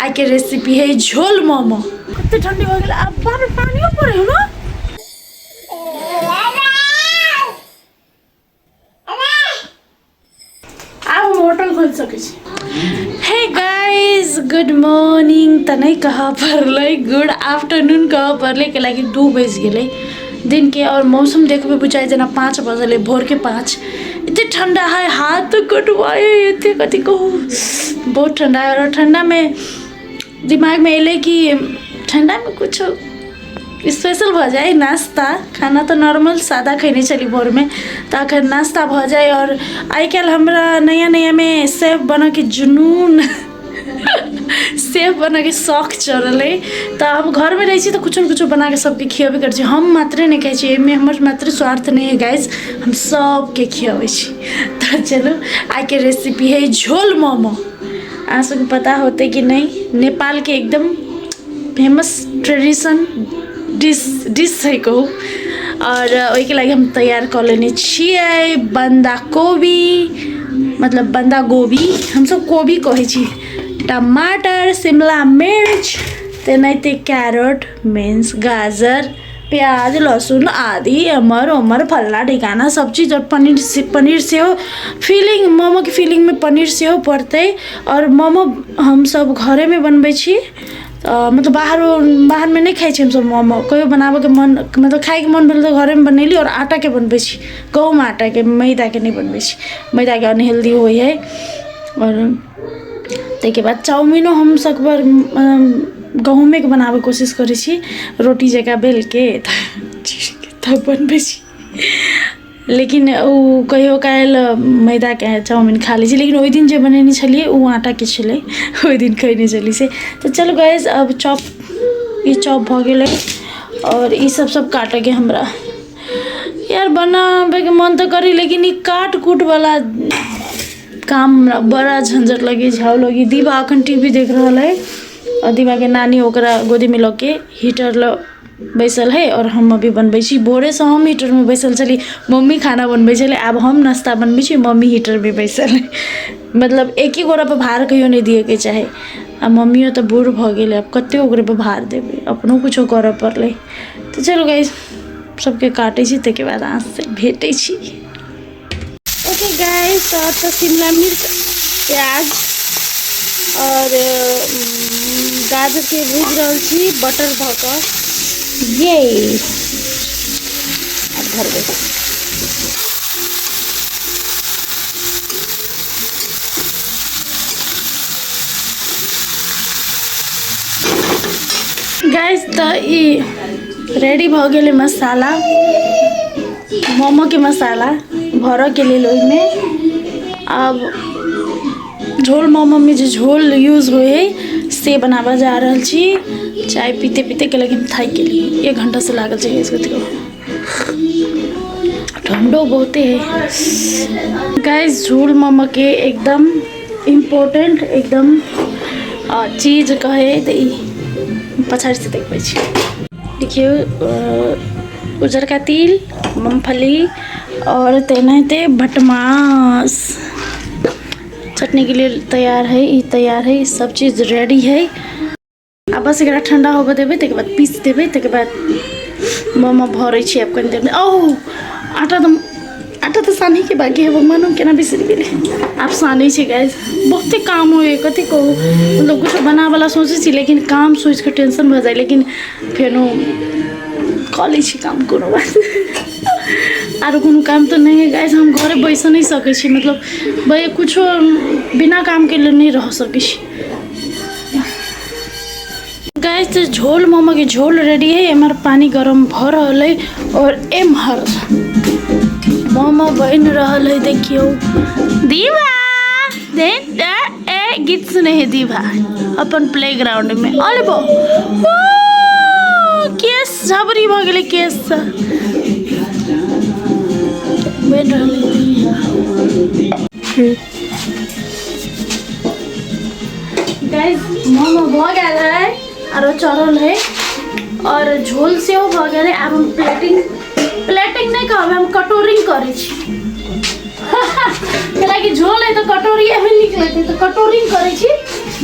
आइ के रेसिपी है झोल मोमो। कते ठंडी हो गेल आब, बाप रे, पानियो पड़े हो ना। आब हम होटल खोल सकै छी। हे गाइस, गुड मॉर्निंग तऽ नहि कहऽ पड़लै, गुड आफ्टरनून कहऽ पड़लै, कैलाकि 2 बजि गेलै दिनके और मौसम देखबै बुझाइ जेना 5 बजलै, भोरके 5। एते ठंडा है, हाथ कटवाए एते, कथी कहू, बहुत ठंडा है। और ठंडामे दिमागमे एलै कि ठंडामे कुछो स्पेशल भऽ जाय नाश्ता। खाना तऽ नॉर्मल सादा खयने छली भोरमे, तऽ अखन नाश्ता भऽ जाय। आओर आइ काल्हि हमरा नया नयामे सेफ बनऽके जुनून, सेफ बनऽके शौक चढ़ल अइ। तऽ हम घरमे रहै छी तऽ किछो ने किछो बनाकऽ सबके खिएबे करै छी। हम मात्रे नहि खाइ छी, एहिमे हमर मात्र स्वार्थ नहि हइ गाइज, हम सबके खियाबै छी। तऽ चलू, आइके रेसिपी हइ झोल मोमो। अहाँ सबके पता होतै कि नहि, नेपालके एकदम फेमस ट्रेडिशन डिश डिश है कहू। आओर ओहिके लागि हम तैयार कऽ लेने छियै बन्धा कोबी, मतलब बन्धा गोभी, हमसब कोबी कहै छी, टमाटर, शिमला मिर्च, तेनाहिते कैरोट मीन्स गाजर, प्याज, लहसुन आदि, एम्हर ओम्हर फल्लाँ ढिकाना सब चीज। आओर पनीर से, पनीर सेहो फिलिंग, मोमोके फिलिंगमे पनीर सेहो पड़तै। आओर मोमो हमसब घरेमे बनबै छी, मतलब बाहरो बाहरमे नहि खाइ छी हमसब मोमो। कहियो बनाबऽके मन, मतलब खाइके मन भेल तऽ घरेमे बनैली। आओर आटाके बनबै छी, गहूम आटाके, मैदाके नहि बनबै छी, मैदाके अनहेल्दी होइ हइ। आओर ताहिके बाद चाउमिनो हम सकबर गहूमेके बनाबैके कोशिश करै छी, रोटी जकाँ बेलके तब बनबै छी। लेकिन ओ कहियो काल मैदाके चाउमिन खा लै छी, लेकिन ओहि दिन जे बनेने छलियै ओ आटाके छलै, ओहि दिन खयने छलियै से। तऽ चलू गाइस, अब चॉप, ई चॉप भऽ गेलै। आओर ई सब सब काटऽके हमरा यार बनाबैके मन तऽ करी, लेकिन ई काट कूटवला काम हमरा बड़ा झंझट लगै झाउ लगी। दीपा अखन टी वी देख रहल है आओर दीपाके नानी ओकरा गोदीमे लऽ के हीटर लग बैसल है। आओर हम अभी बनबै छी। भोरेसँ हम हीटरमे बैसल छली, मम्मी खाना बनबै छलै, आब हम नाश्ता बनबै छी, मम्मी हीटरमे बैसल है। मतलब एके गोड़ापर भार कहियो नहि दियैके चाही। आ मम्मियो तऽ बूढ़ भऽ गेलै, आब कतेक ओकरेपर भार देबै? अपनो किछो करऽ पड़लै। तऽ चलू गाइस, सबके काटै छी, ताहिके बाद अहाँसँ भेटै छी। ओके गाइस, तऽ एतऽ शिमला मिर्च, प्याज आओर गाजरके भूजि रहल छी बटर धऽ कऽ। ये आब धरबै। गाइस, तऽ ई रेडी भऽ गेलै मसाला, मोमोके मसाला भरऽके लेल। ओहिमे आब झोल मोमोमे जे झोल यूज होइ हइ से बनाबऽ जा रहल छी। चाय पीते पीते, कैलाकि हम थाकि गेली, 1 घण्टासँ लागल छै। ठण्डो बहुते है गाइस। झोल मोमोके एकदम इम्पोर्टेंट एकदम चीज कहे तऽ ई पछाड़िसँ देखबै छी। देखियौ, उजरका तिल, मूँगफली आओर तेनाहिते भटमास चटनीके लेल तैयार है। ई तैयार है, सब चीज रेडी है। आ बस एकरा ठंडा होबऽ देबै, ताहिके बाद पीस देबै, ताहिके बाद मोमो भरै छी आब कनि देरमे। ओह, आटा तऽ सानैके बाकी है। भगवान, हम केना बिसरि गेलै? आब सानै छै गाइस। बहुते काम होइ है, कथी कहू। मतलब कुछो बनाबऽला सोचै छी, लेकिन काम सोचि कऽ टेंशन भऽ जाइ, लेकिन फेनो कऽ लै छी काम। कोनो बात, आरो कोनो काम तऽ नहि है गाइस। हम घरे बैस नहि सकै छी, मतलब भाई कुछो बिना कामके लेल नहि रह सकै छी गाइस। तऽ झोल मोमोके झोल रेडी है। एम्हर पानी गरम भऽ रहल है और एम्हर मोमो बनि रहल है। देखियौ, दीवा दे ए गीत सुने है दीवा अपन प्ले ग्राउंड में। अरे बो केस झबरी भऽ गेलै, केस बनि रहल है। गाइस, मोमो भऽ गेल है, आरो चढ़ल है और झोल सेहो भऽ गेल है। आब हम प्लेटिंग, प्लेटिंग नहि कहब, हम कटोरिंग करै छी, कैलाकि झोल है तऽ कटोरिएमे नीक लगतै। तऽ कटोरिंग करै छी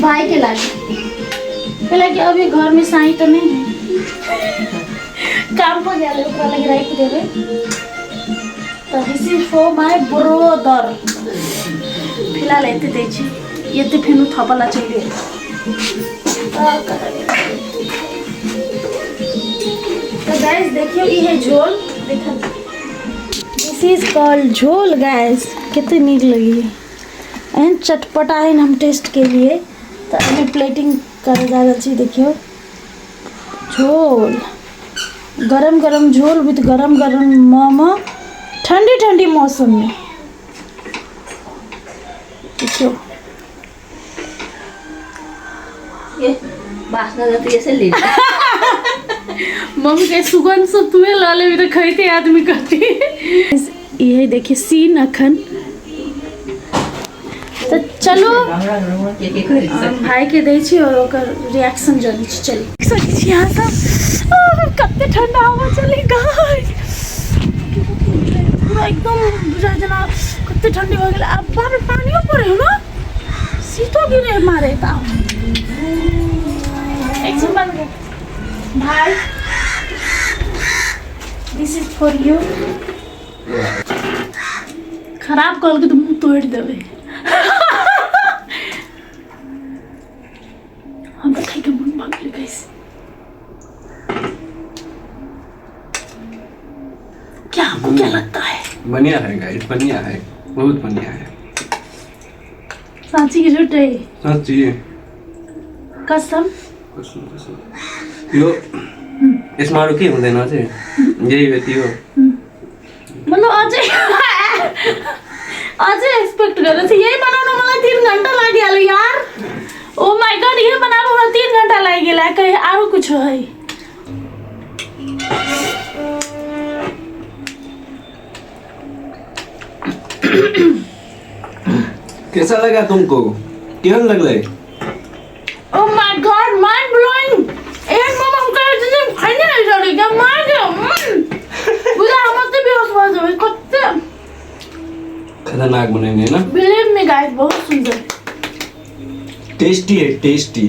भाइके लागि। कैलाकि अभी घरमे साई तऽ नहि है, काम पर गेल, ओकरा लग राखि देबै। तऽ this is for my brother. फिलहाल एते दै छी, एते फेनु थपला चलि गेल। तऽ गाइस देखियौ, ई है झोल। देखल, दिस is called झोल। गाइस, कते नीक लगी, एहन चटपटा है। हम टेस्ट केलिए। तऽ एहिमे प्लेटिंग करे जा रहल छी। देखियौ, झोल, गरम गरम झोल विथ गरम गरम मोमो, ठंडी ठंडी मौसम में। देखियौ। ये बासना जाती ऐसे ले। मम्मी के सुगंध से तुए लऽ लेबी तऽ खैते आदमी कथी। यही देखिए सीन अखन। तऽ चलू, भाईके दै छी और ओकर रिएक्शन जनै छी। चलू, सकै छी अहाँ सब, कते ठंडा हवा चलै गाइस, पूरा एकदम बुझा जेना कते ठंडी भऽ गेलै। आब बाप रे, पानियो पड़े हो ना, शीतो गिरे मारे। तऽ एक बंद कर। भाई, दिस is for you. खराब कहलकै तऽ मुँह तोड़ि देबै। हमरा खाइके मन भऽ गेलै। गाइस, क्या आपको क्या लगता है? बढ़िया है गाइस, बढ़िया है, बहुत बढ़िया है। साँची के झूठ है? सच्ची। कसम? कसम, कसम। यो यसमा अरू के हुँदैन अझै? यही यति हो। मतलब अझै अझै एक्सपेक्ट गरेको थिएँ। यही बनाउन मलाई 3 घन्टा लागिहाल्यो यार। ओ my God, यही बनाउन मलाई 3 घन्टा लागि गेल। कहीं आरो कुछो है? कैसा लगा तुमको? केहन लगलै? Oh my God, mind blowing! एहन मोमो हम कहियो जिन्दगीमे खैने नहि छली। क्या मार गयो। बुझा हम ओते बेहोश भऽ जेबै कते। खतरनाक बनेने है ना? बिलीव मी गाइस, बहुत सुंदर। टेस्टी है, टेस्टी।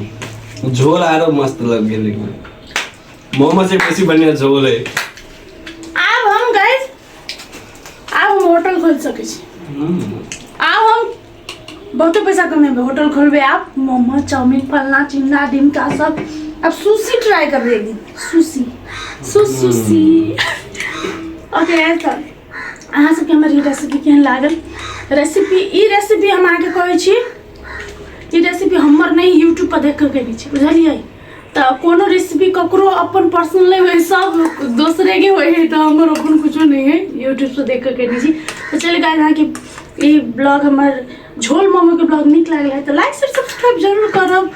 झोल आरो मस्त लग गेल एकदम। मोमो से बेसी बढ़िया झोल है। आब हम गाइस, आब हम होटल खोलि सकै छी। आब हम बहुते पैसा कमेबै, होटल खोलबै। आब मोमो, चाउमीन, फलना चिन्ना ढिमका सब। आब सुशी ट्राई करबै एक दिन, सुशी, सुशी। ओके गाइस, तऽ अहाँ सबके हमर ई रेसिपी केहन लागल? रेसिपी, ई रेसिपी हम अहाँके कहै छी, ई रेसिपी हमर नहि, यूट्यूब पर देख कऽ केने छी, बुझलियै? तऽ कोनो रेसिपी ककरो अपन पर्सनल नहि होइ, सब दोसरेके होइ है। तऽ हमर अपन कुछो नहि है, यूट्यूबसँ देख कऽ केने छी। तऽ चलू गाइस, अहाँके ई ब्लॉग, हमर झोल मोमोके ब्लॉग नीक लागल है तऽ लाइक, शेयर, सब्सक्राइब जरूर करब।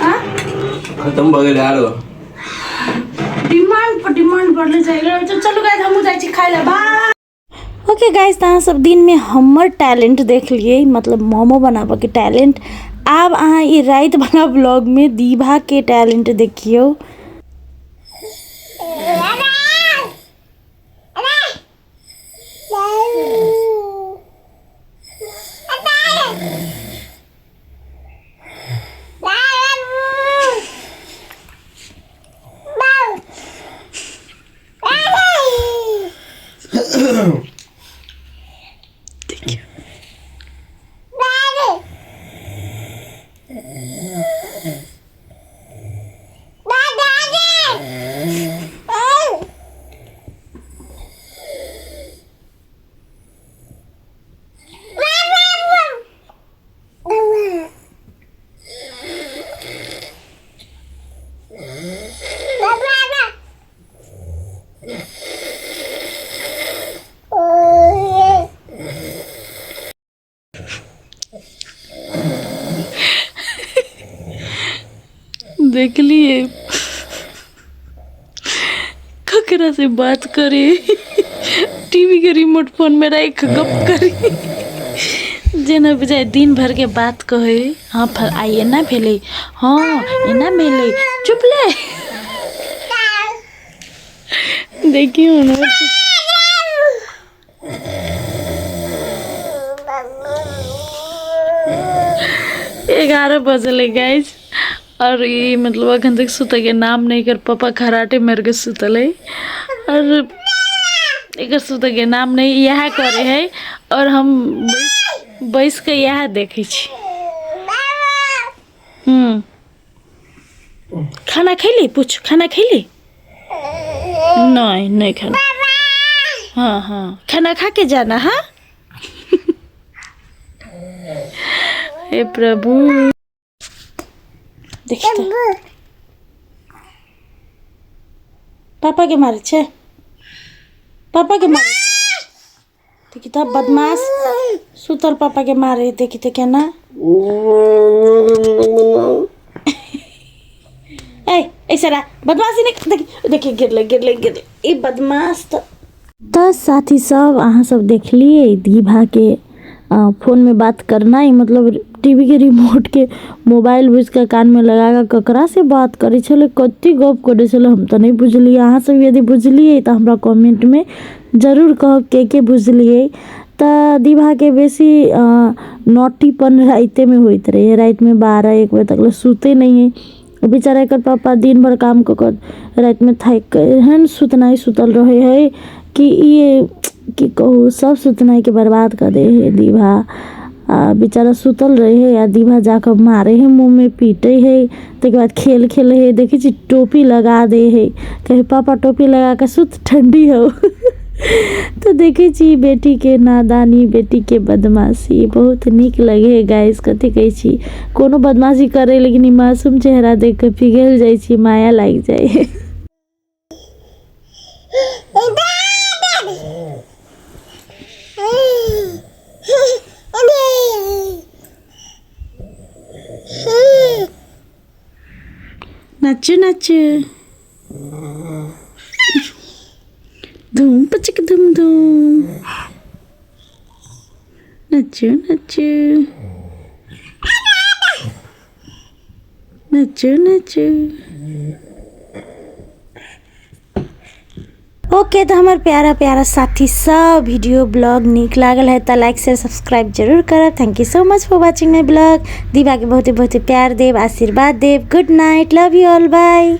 आ खत्म भऽ गेलै आरो। डिमांड पर डिमांड बढ़ले जाइ गेलै। तऽ चलू गाइस, हमहूँ जाइ छी खाइ लए। बाय। ओके गाइस, तऽ अहाँ सब दिनमे हमर टैलेंट देख लियै, मतलब मोमो बनाबऽके टैलेंट। आब अहाँ ई रातिवला ब्लॉगमे दीभाके टैलेंट देखियौ। देखलिए ककरा से बात करे, टीवी के रिमोट फोन में राखि गप करी, जेना बुझाइ दिन भर के बात कहै। हाँ, फल आइ एना भेलै, हाँ एना भेलै। चुप ले। देखियौ ने। 11 बजलै गाइज। आओर ई मतलब अखन तक सुतैके नाम नहि, एकर पापा खराटे मारिके सुतल है आओर एकर सुतैके नाम नहि, इएह करै है आओर हम बैस कऽ इएह देखै छी। खाना खैली? पूछ, खाना खैली? नहीं नहीं खाना। हाँ हाँ, खाना खा के जाना। हाँ, हे प्रभु, देखी तऽ पापा के मारे छै, पापा के मारे। देखी तऽ बदमाश सुतल पापा के मारे। देखी तऽ केना। ए ऐसा बदमाशी नहीं। देखी देखी, गिरले गिरले गिरले ई बदमाश। तऽ साथी सब, अहाँ सब देखलिए दीभाके फोनमे बात करनाइ, मतलब टीवीके रिमोटके मोबाइल बुझिकऽ कानमे लगाकऽ ककरासँ बात करै छलै, कथी गप करै छलै, हम तऽ नहि बुझलियै। अहाँ सब यदि बुझलियै तऽ हमरा कमेन्टमे जरूर कहब के के बुझलियै। तऽ दीभाके बेसी नॉटीपन रातिमे होइत रहै। रातिमे 12-1 बजे तक ले सुते नहि है बेचारा। एकर पापा दिन भर काम कऽ कऽ रातिमे थाकि कऽ एहन सुतनाइ सुतल रहै है कि ई की कहू, सब सुतनाइके बर्बाद कऽ दै है दीभा। आ बेचारा सुतल रहै है आ दीभा जाकऽ मारै है, मुँहमे पीटै है। ताहिके बाद खेल खेलै है। देखै छी, टोपी लगा दै है, कहै पापा टोपी लगा कऽ सुत, ठण्डी हौ। तऽ देखै छी बेटीके नादानी, बेटीके बदमाशी बहुत नीक लगै है गाइस। कथी कहै छी, कोनो बदमाशी करै लेकिन ई मासूम चेहरा देख कऽ पिघलि जाइ छी, माया लागि जाइ है। नाचू नाचू, धूम पचक धूम धूम, नाचू नाचू नाचू नाचू। ओके, तऽ हमर प्यारा प्यारा साथी सब, वीडियो ब्लॉग नीक लागल है तऽ लाइक शेयर सब्सक्राइब जरूर करब। Thank you so much for watching my blog. दीवाके बहुते बहुते प्यार देब, आशीर्वाद देब। Good night, love you all, bye.